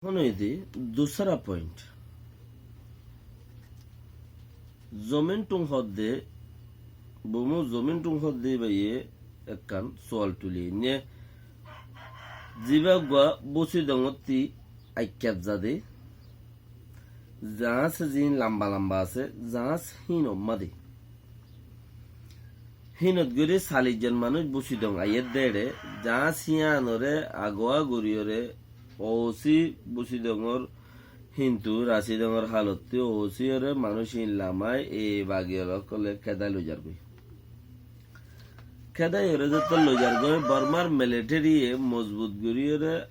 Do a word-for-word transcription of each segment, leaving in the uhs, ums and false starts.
Hon óiye de dusára point. Zomin thum hoódde, Bomu zomin thum hoódde íbaye ekkán sual tuliye. Ine zibá uggúa Busidongottí aikkát zade, zaáñs ziín lamba lamba asé, zaáñs híin ommáde. Híinot gorí sallic zon manúic Busidong aiyér dé eçé, zaáñs híanoré aguá goríyoré, ousí Busidongor híntu Rasidongor halottí ousíyoré manúic híin lamai e bagiyol ókkolé kédai loizargói. Kédaiyoré zettó loizargói, Bormar militériye mozbut goríyoré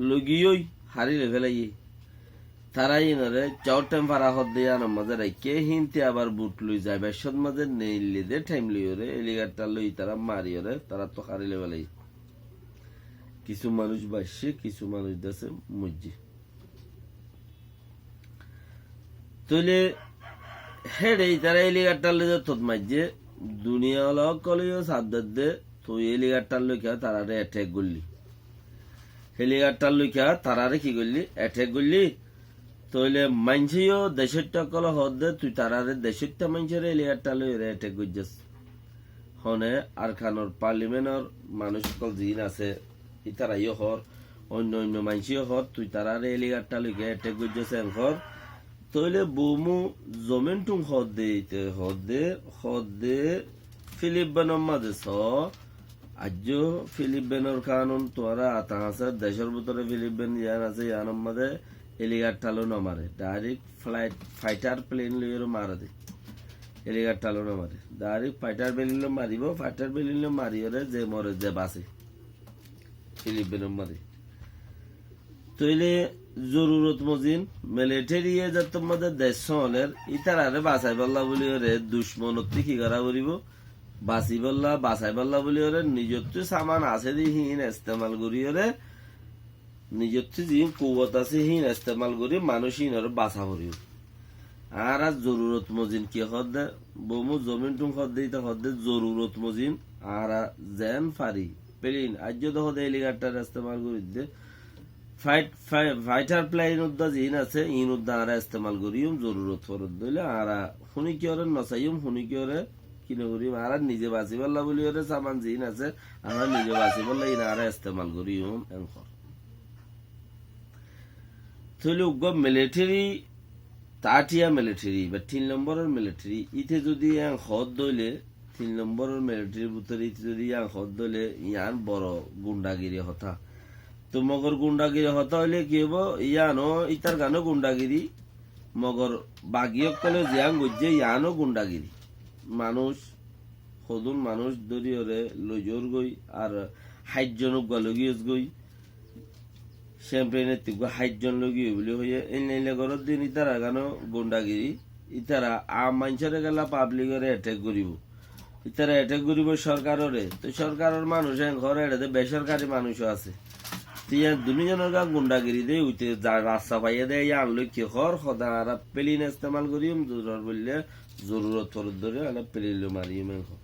loigiyói hári loifélaiyé. Tará híinoré cót thempara hoódde yíanor mazé raikké, hínte abar but loi zaibar cót mazé neillé dé thaim loiyoré, helicopter loi tará mariyoré, taráttu hári loifélaiyé. Kissú manúic baiccé, kissú manúic dase moijjé. Tóile héçe itará helicopter loi zettót maijjé, duniya ola ókkoleyó saf dedde, tui helicopter loi kiyá taráre attack goillí. Helicopter loi kiyá taráre ki goillí? Attack goillí. Tóile maincéyó decóitta ókkolé hoódde, tui taráre decóitta maincóre helicopter loiyóre attack goijjós. Hone Arkanor parliamentor manúic ókkol ziín asé, ítarayó hoór, oinno oinno maincéyó hoór, tui taráre helicopter loi kiyá attack goijjós en hoór. Tóile Bomu zomin thum hoódde, íte hoódde, hoódde Filipinor mazé soó, aijjó Filipinor kanun tuáñra ata asé, decór bútore Filipin yián asé, yiánor mazé helicopter loi no mare, direct flight, fighter plane loiyóre mare de. Helicopter loi no mare, direct fighter plane loi maribó, fighter plane loi mariyóre ze more ze base. Filipinor mazé. Tóile zorurot mozin militériye zettót mazé dec sóoler, ítararé basaibólla bóliyoré ducmonottú ki gorá foribó? Basibólla, basaibólla bóliyoré nizottú saman asé dé híin estemal goríyoré, nizottú ziín kuwot asé híin estemal gorí manúic híinoré basa foribó. Añára zorurot mozin ki hoódde, Bomu zomin thum hoódde, íte hoódde zorurot mozin, añára zeén fari, plane, aijjó dé hoódde helicopter estemal gorídde, fight, fi-, fighter plane uddá ziín asé, iín uddá añára estemal goríyum, zorurot foredde óile añára húnikiyóre no saiyum, húnikiyóre ki no goríyum, añára nize basibólla bóliyoré saman ziín asé, añára nize basibólla iín añára estemal goríyum, en hoór. Tóile uggúa militeri, third year militeri, ba tin lombóror militeri, íte zodi en hoódde óile, tin lombóror militerir bútore íte zodi yián hoódde óile, yián boro gundagiri hotá. Tó mogor gundagiri hotá óile ki óibo? Yiáno, ítar gano gundagiri, mogor bagi ókkole ziyán goijjé, yiáno gundagiri. Manúic, hodún manúic dóriyoré loizorgói, ar háit zon uggúa loigiyósgói. Cempenettu uggúa háit zon loigiyói buli hoiyé, einle einle goróddin ítara gano gundagiri, ítara aam maincóre gela pablikore attack goríbo. Ítara attack goríbo sorkarore, tó sorkaror manúic en hoór, eçe dé besorkari manúic ó asé. Tó yián dunú zonor gan gundagiri dé, uite za rasta faiyé dé, yián loi ki hoór, hoódde añára plane estemal goríyum, zorurot boille, zorurot foredde óile añára plane loi mariyum en hoór.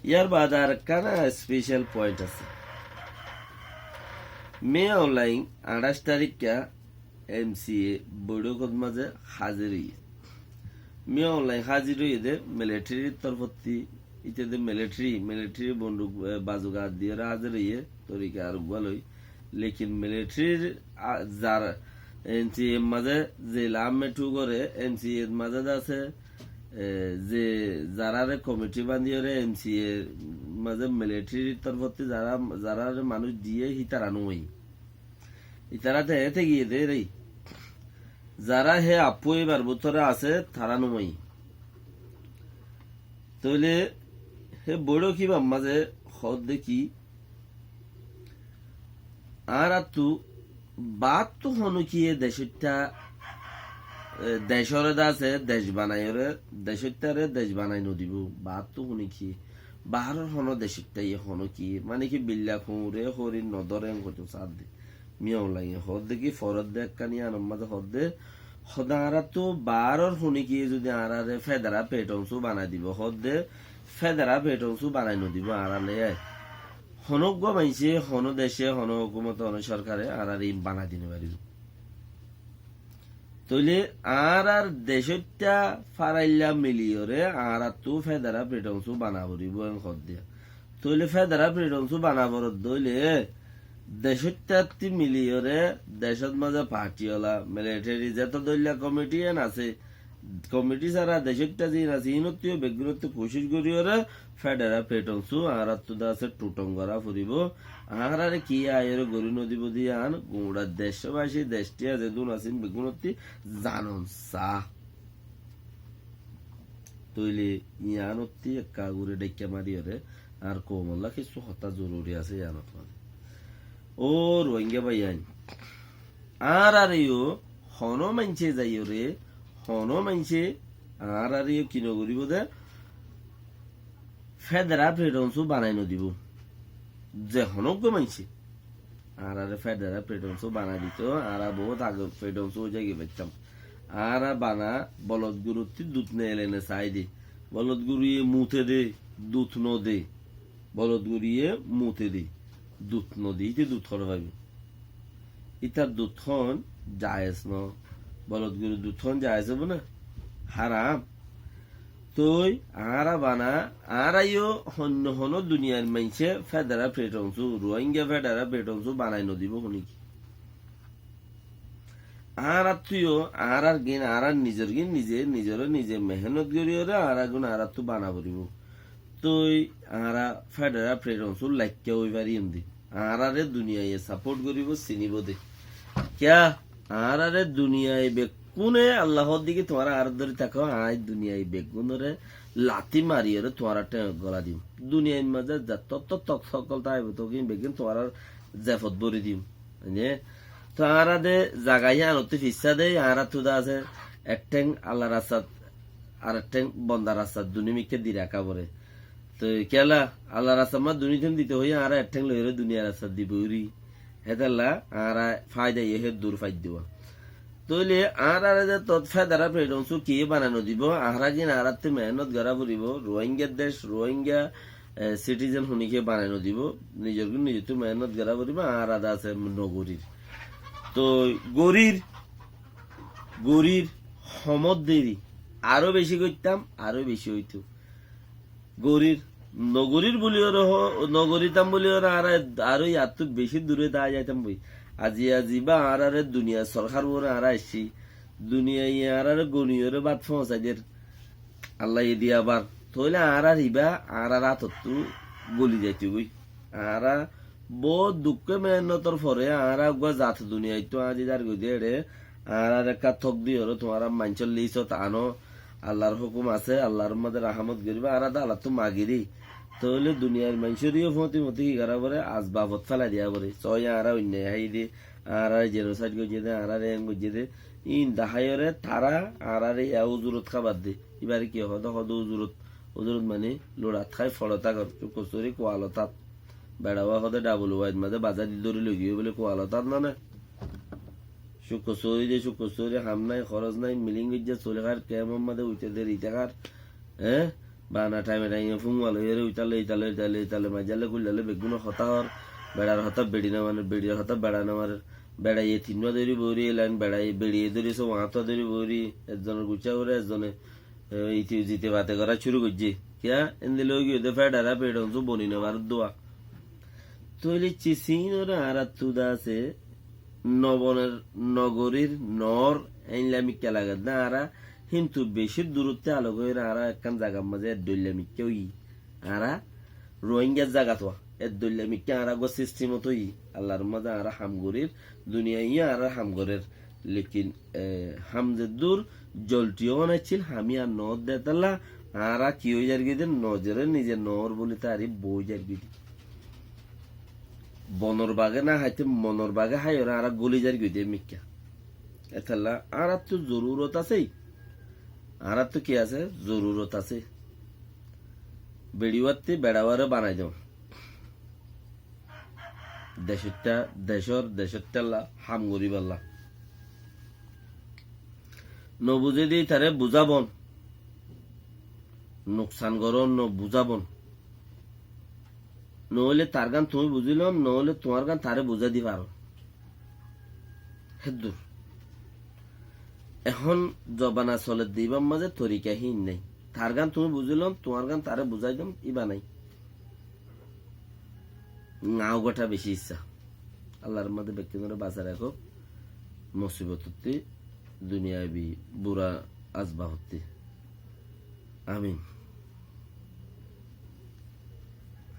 Yar baade arekkán special point asé. Min Aung Hlaing añçáic tarikka M C A boiçókot mazé házir óiye. Min Aung Hlaing házir óiye dé militerir torfottí, íte dé militeri, militeri bonduk, e, bazuk ar diyóre házir óiye, torika ar uggúa loi. Lekin militerir, a, zar M C A mazé ze lamme thú gore, M C A mazé dé asé, e, ze zaráre komiti bandiyóre M C A mazé militerir torfottí zará, zaráre manúic diyé hítara no óiye. Ítara te ete giyé dé ré. Zará hé affú ibar bútore asé, tará no óiye. Tóile hé boiçók ibár mazé hoódde ki, añárattú baáttu honókiye decóitta, e, decóre dé asé, dec banaiyóre, decóittaré dec banai nodibó, baáttu honókiye. Baáror honó decóittaye honókiye. Mane ki billa kuñre horir nodóre en hoitó saádde. Min Aung Hlainge hoódde ki foredde ekkán yiánor mazé hoódde, hoódde añárattú baáror honókiye zodi añáráre federa petonsu banai dibó, hoódde federa petonsu banai nodibó añáráre. Honó uggúa maincé, honó decé, honó hókumote, honó sórkare añáráre iín banai di no faribó. Tóile añárár decóitta fárailla miliyóre añáráttu federal freedom zone bana foribó en hoódde. Tóile federal freedom zone bana foredde óile decóittatti miliyóre decót mazé partiola, militeri, zeto dóilla komiti en asé, komiti sára decóitta ziín asé, iínottú yó beggúnottú kucíc goríyoré federal freedom zone añáráttu de asé thúthong gorá foribó. Añáráre ki aiyóre gorí nodibó de yián, guñça decbaci, decthiya zedún asé, beggúnottú zanon saá. Tóile yiánottú ekka gorí dháikka mariyóre añár koumolla kissú hotá zoruri asé yiánot mazé. Ó Ruáinga báiyain, añáráre yó honó maincé zaiyóre, honó maincé añáráre yó ki nogoríbou de, federal freedom zone banai nodibóu. Ze honó uggúa maincé añáráre federal freedom zone banai ditóu, añára boóut age freedom zone ói zai faittam. Añára bana bolot guruttú dut neelé ne saái de. Bolot guruye mute de, dut node. Bolot guruye mute de, dut node, íte dut hoçé faibóu? Ítar dut hon jaiyes no. Bolot gurur dut hon jaiyes óibo né? Háram. Toi añára bana, añára yó hoinno honó duniyair maincé federal freedom zone, Ruáinga federal freedom zone banai nodibóu honíki. Añáráttu yó, añárár gín, añárár nizor gín nize, nizoré nize mehénnot goríyoré añárár gín añáráttu bana foribóu. Toi añára federal freedom zone laikká ói fariyum de. Añáráre duniyaiye saport goríbou, sinibóu de. Kiyá? Añáráre duniyai bekkúne Allah hoódde ki tuáñra añáre dóri táko, aññí duniyai beggúnoré lati mariyóre tuáñrar théngot gola dim. Duniyair mazé zettó tok sókkol táibo tókin beggún tuáñrar zefot bóri dim. Né? Toi añára de zaga yíanottú fissá de, añáráttu de asé ek théng Allar rastat, ar ek théng bondar rastat duní mikká di raká foré. Toi kiyólla Allar rastat mazé duní théng dito hoiyé, añára ek théng loiyóre duniyair rastat di boóri. Hétolla añára fáida yó hé dur faidde. Tóile añáráre de tot federal freedom zone kiyé banai nodibóu, añára gín añáráttu mehénnot gorá foribóu, Ruáingar dec, Ruáinga e, citizen honíkiye banai nodibóu, nizor gún nizottú mehénnot gorá foribóu, añára de asé nogorír. Toi gorír, gorír, homot deri, aró beci goittám, aró beci óitou. Gorír, nogorír buliyóre ho-, nogorítam buliyóre añára aró yíattú beci duré dái zaitam boi. Aziya zibá añáráre duniyair sorkar uore añára aiccí, duniyaiye añáráre goniyóre bát foóñsai der. Allaye diya bar. Tóile añárár ibá añárár átottú goli zaitogói. Añára boóut dukké meénnotor fore añára uggúa zat duniyaittú añzi zargói de éçe, añáráre ekká tók diyoré tuáñra maincór lisot anó, Allar hókum asé, Allar mazé rahámot goríba, añára de Allattú magiri. Tóile duniyair maincóre yó fóñti-fóñti ki gorá foré, asbabot félai diya foré. Sóiye añára oinno háiye de, añáráre jenosaid goijjé de, añáráre eén goijjé de, íin daháiyoré tará añáráre yá uzurot hábar de. Íbaré ki hoó de, hoó de uzurot. Uzurot mani luçat hái foçe tákor. Cúkkur sóri kualot hát. Beçawá hoó de dhabul wait mazé bazá di dóri loi giyé bóli kualot hát no né? Cúkkur sóri de, cúkkur sóri ham nái, hóros nái, miling goijjé, sóli hár, kemor mazé uite de, rite hár. Eé? Bana thaime thaime fúñwa loiyóre uitálla, italla, italla, italla, maijjálla, kuillalla, beggúne hotá hoór, beçar hotá beçi no maner, beçir hotá beça no maner, beçaiye tinnúa dóri boóri, e lain beçaiye, beçiye dóri só, añátúa dóri boóri, ezzonor guccá goré, ezzone, e, iti zite bate gorá cúru goijjé. Kiyá? Endilla ói giyé de federal freedom zone boni no farer dua. Tóile cisínoré añárattú de asé, no boner, no gorír, noór, éinla mikká lager de añára, híntu bicí durottú alok óiyore añára ekkán zagar mazé eddóilla mikká óiyi. Añára Ruáingar zagat wá, eddóilla mikká añára uggúa sistimot óiyi. Allar mazé añára ham gorír, duniyaiye añárar ham gorér. Lekin, e, ham zeddúr zolti óna accíl, ham yían noór de tálla, añára ki ói zargói de, nozore nize noór bóli tarif boi zargói de. Bonor bage no háite, monor bage háiyoré añára góli zargói de mikká. Etálla añáráttu zorurot asé. Añáráttu ki asé? Zorurot asé. Beçiwáttu beçawáre banai doo. Decóitta, decór, decóittalla ham goríballa. No buzé de ítare buzabon. Nuksan gorón, no buzabon. Noóile targán tuñí buzílom, noóile tuáñrgán taré buzái di faró. Héddur. Ehón zobana soledde ibár mazé torika híin nái. Targán tuñí buzílom, tuáñrgán taré buzái dom, ibá nái. Ŋaó gothá bicí issá. Allar mazé bekkúnoré basai rakók. Musibotottí, duniyabi bura asbahottí. Amin.